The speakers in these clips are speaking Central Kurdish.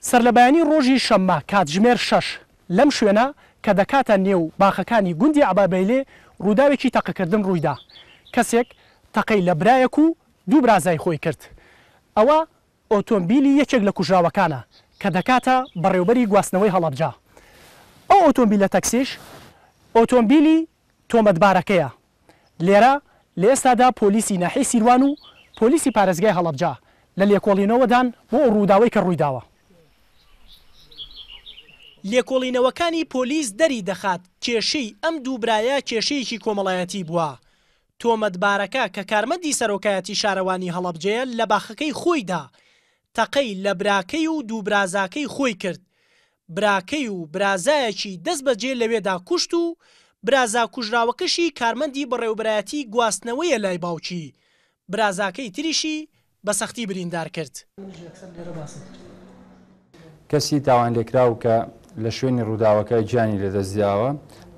سەرلەبەیانی ڕۆژی شەممە کاتژمێر شەش لەم شوێنە کە دەکاتە نێو باخەکانی گوندی عەبابەیلێ ڕووداوێکی تەقەکردن ڕوویدا، کەسێک تەقەی لە برایەک و دوو برازای خۆی کرد. ئەوە ئۆتۆمبیلی یەکێک لە کوژراوەکانە کە دەکاتە بەڕێوبەری گواستنەوەی هەڵەبجە. ئەو ئۆتۆمبیلە تەکسیش ئۆتۆمبیلی تۆمەتبارەکەیە. لێرە لە ئێستادا پۆلیسی ناحیەی سیروان و پۆلیسی پارێزگای هەڵەبجە لە لێکۆڵینەوەدان بۆ ئەو ڕووداوەی کە ڕوویداوە. لێکۆڵینەوەکانی پۆلیس دەریدەخات کێشەی ئەم دوو برایە کێشەیەکی کۆمەڵایەتی بووە. تۆمەتبارەکە کە کارمەندی سەرۆکایەتی شارەوانی هەڵەبجەیە لە باخەکەی خۆیدا تەقەی لە براکەی و دوو برازاکەی خۆی کرد براکەی و برازایەکی دەست بەجێ لەوێدا کوشت و برازا کوژراوەکەشی کارمەندی بەڕێوەبەرایەتی گواستنەوەیە لای باوکی، برازاکەی تریشی بە سەختی بریندار کرد. کەسی تاوانلێکراو کە لە شوێنی ڕووداوەکە گیانی لەدەستداوە،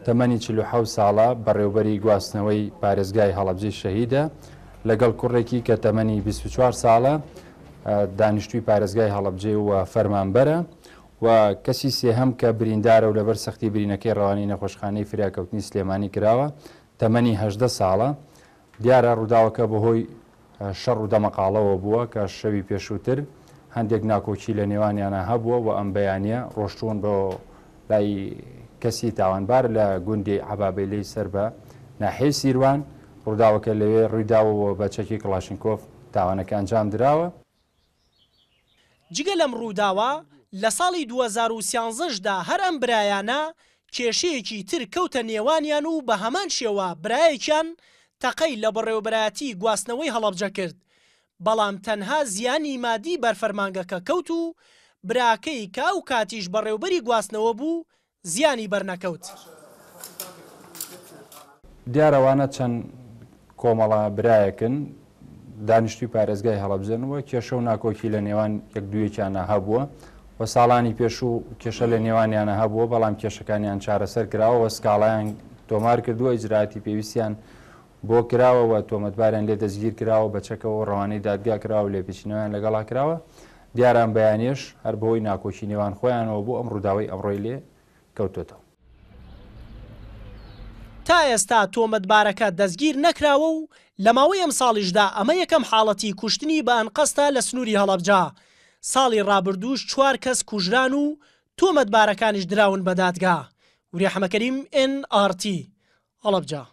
تەمەنی 47 ساڵە، بەڕێوبەری گواستنەوەی پارێزگای هەڵەبجەی شەهیدە، لەگەڵ کوڕێکی کە تەمەنی 24 ساڵە، دانیشتووی پارێزگای هەڵەبجەی و فەرمانبەرە و کەسی سێهەم کە بریندارە و لەبەر سەختی برینەکەی ڕەوانەی نەخۆشخانەی فریاکەوتنی سلێمانی کراوە، تەمەنی 18 ساڵە. دیارە ڕووداوەکە بەهۆی شەڕ و دەمەقاڵەوە بووە کە شەوی پێشووتر هەندێک ناکۆکی لە نێوانیانا هەبووە و ئەم بەیانییە ڕۆشتوون بۆ لای کەسی تاوانبار لە گوندی عەبابەیلەی سەر بە ناحیەی سیروان، ڕووداوەکە لەوێ ڕوویداوە و بە چەکی کڵاشینکۆف تاوانەکە ئەنجام دراوە. جگە لەم ڕووداوە، لە ساڵی 2013 دا هەر ئەم برایانە کێشەیەکی تر کەوتە نێوانیان و بە هەمان شێوە برایەکیان تەقەی لە بەڕێوەبەرایەتی گواستنەوەی هەڵەبجە کرد، بەڵام تەنها زیانی مادی بەر فەرمانگەکە کەوت و براکەی کە ئەو کاتیش بەڕێوبەری گواستنەوە بوو زیانی بەرنەکەوت. دیارە ئەوانە چەند کۆمەڵە برایەکن دانیشتوی پارێزگای هەڵەبجەن و کێشە و ناکۆکی لە نێوان یەک دوویەکیانە هەبووە و ساڵانی پێشوو کێشە لە نێوانیانە هەبووە، بەڵام کێشەکانیان چارەسەر کراوە و سکاڵایان تۆمار کردووە، ئیجرائاتی پێویستیان بۆ کراوە و تۆمەتباریان لێ دەستگیر کراوە، بە چەکەوە ڕەوانەی دادگا کراوە و لێپێچینەوەیان لەگەڵا کراوە. دیارە ئەم بەیانیەش هەر بەهۆی ناکۆکی نێوان خۆیانەوە بوو ئەم ڕووداوەی ئەمڕۆی لێ کەوتۆتەوە. تا ئێستا تۆمەتبارەکە دەستگیر نەکراوە و لە ماوەی ئەمساڵیشدا ئەمە یەکەم حاڵەتی کوشتنی بە ئەنقەستە لە سنووری هەڵەبجە، ساڵی ڕابردووش چوار کەس کوژران و تۆمەتبارەکانیش دراون بە دادگا. وریا حەمەکەریم، ئێن ئاڕ تی، هەڵەبجە.